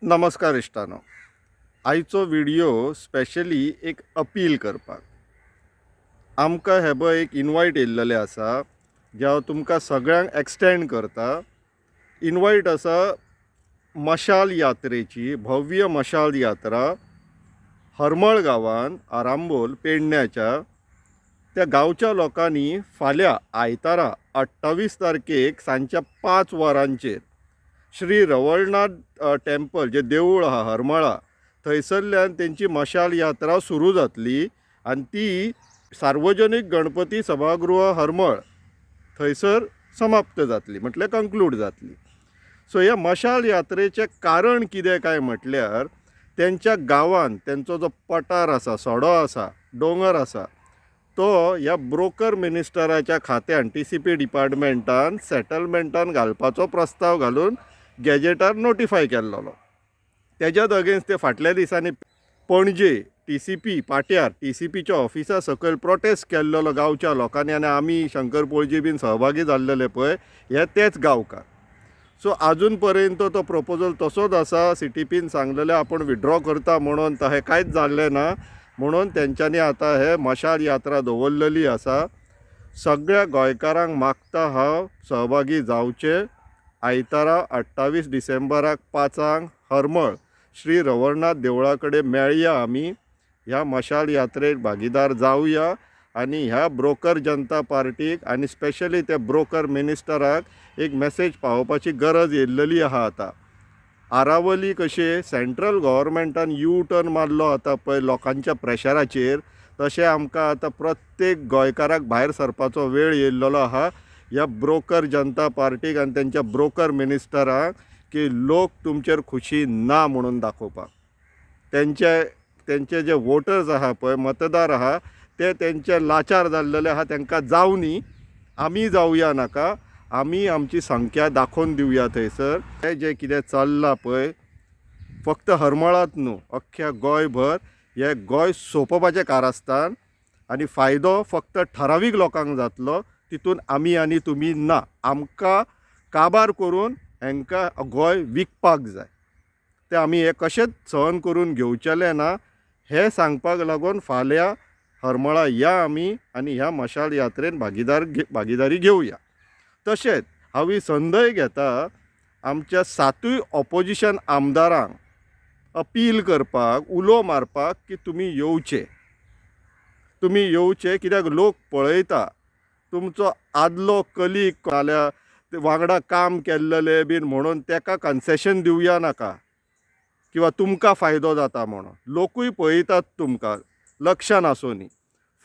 नमस्कार इश्टानो, आयचो video specially एक अपील करपाक. आमकां हे पळय एक इनवायट येयल्लेलें आसा, जें हांव तुमकां सगळ्यांक एक्सटेंड करता. इनवायट आसा मशाल यात्रेची, भव्य मशाल यात्रा हरमळ गांवान, आरांबोल पेडण्याच्या त्या गांवच्या लोकांनी फाल्यां आयतारा 28 तारखेक सांजच्या 5 वरांचेर श्री रवळनाथ टेम्पल जें देवूळ आहा हरमळा, थंयसरल्यान तेंची मशाल यात्रा सुरू जातली आनी ती सार्वजनीक गणपती सभागृह हरमळ थंयसर समाप्त जातली, म्हटल्यार कंक्लूड जातली. सो ह्या मशाल यात्रेचें कारण कितें काय म्हटल्यार तेंच्या गांवांत तेंचो जो पठार आसा, सडो आसा, दोंगर आसा, तो ह्या ब्रोकर मिनिस्टराच्या खात्यान TCP डिपार्टमेंटान सेटलमेंटान घालपाचो प्रस्ताव घालून गॅजेटार नोटिफाय केल्लो. तेज्याच अगेन्स्ट ते फाटल्या दिसांनी पणजे TCP पाट्यार TCPच्या ऑफिसा सकयल प्रोटेस्ट केल्लो गांवच्या लोकांनी आनी आमी शंकर पोळजी बीन सहभागी जाल्लेले पळय, हे तेच गांवकार. सो आजून पर्यंत तो प्रपोजल तसोच आसा. CTPन सांगलेलें आपूण विड्रॉ करता म्हणून, तशें कांयच जाल्लें ना, म्हणून तेंच्यांनी आतां हे मशाल यात्रा दवरलेली आसा. सगळ्या गोंयकारांक मागता हांव सहभागी जावचे. आयतारा 28 डिसेंबराक 5 हरमळ श्री रवळनाथ देवळा कडेन मेळया आमी, ह्या मशाल यात्रेक भागीदार जावया आनी ह्या ब्रोकर जनता पार्टीक आनी स्पेशली त्या ब्रोकर मिनिस्टराक एक मेसेज पावोवपाची गरज येयल्लेली आहा. आतां आरावली कशें सेंट्रल गव्हर्मेंटान यू टर्न मारलो आतां पळय लोकांच्या प्रेशराचेर, तशें आमकां आतां प्रत्येक गोंयकाराक भायर सरपाचो वेळ येयल्लो आहा. ह्या ब्रोकर जनता पार्टीक आनी तेंच्या ब्रोकर मिनिस्टराक की लोक तुमचेर खुशी ना म्हणून दाखोवपाक. तेंचे जे वोटर्स आहा पळय, मतदार आहा, ते तेंचे लाचार जाल्लेले आहा. तेंकां जावनी, आमी जावया नाका, आमी आमची संख्या दाखोवन दिवया थंयसर. हें जें कितें चल्लां पळय फक्त हरमळांत न्हू, अख्ख्या गोंयभर हें गोंय सोंपोवपाचें कारस्थान आनी फायदो फक्त ठरावीक लोकांक जातलो, तितून आमी आनी तुमी ना. आमकां काबार करून हेंकां गोंय विकपाक जाय, तें आमी हें कशेंच सहन करून घेवचेलें ना. हें सांगपाक लागून फाल्यां हरमळा या आमी आनी ह्या मशाल यात्रेन भागीदारी घेवया. तशेंच हांव ही संदय घेता आमच्या 7 ऑपोजिशन आमदारांक अपील करपाक, उलो मारपाक की तुमी येवचे, तुमी येवचे, कित्याक लोक पळयता तुमचो आदलो कलीग नाल्यार वांगडा काम केल्लेले बीन म्हणून तेका कन्सेशन दिवया नाका किंवा तुमकां फायदो जाता म्हणून. लोकूय पळयतात तुमकां, लक्षान आसूनी.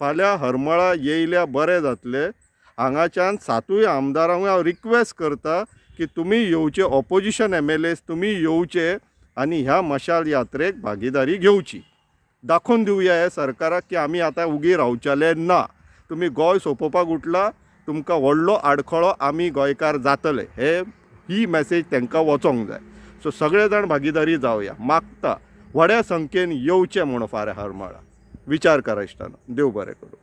फाल्यां हरमळा येयल्या बरें जातलें. हांगाच्यान 7 आमदारांक हांव रिक्वेस्ट करता की तुमी येवचे, ऑपोजिशन MLAs तुमी येवचे आनी ह्या मशाल यात्रेक भागीदारी घेवची. दाखोवन दिवया हे सरकाराक की आमी आतां उगी रावचेले ना. तुमी गोंय सोंपोवपाक उठला, तुमकां व्हडलो आडखळो आमी गोंयकार जातले, हे ही मॅसेज तांकां वचोंक जाय. सो सगळे जाण भागीदारी जावया, मागता व्हड्या संख्येन येवचें म्हूण फाल्यां हरमळा. विचार करा इश्टानो. देव बरें करूं.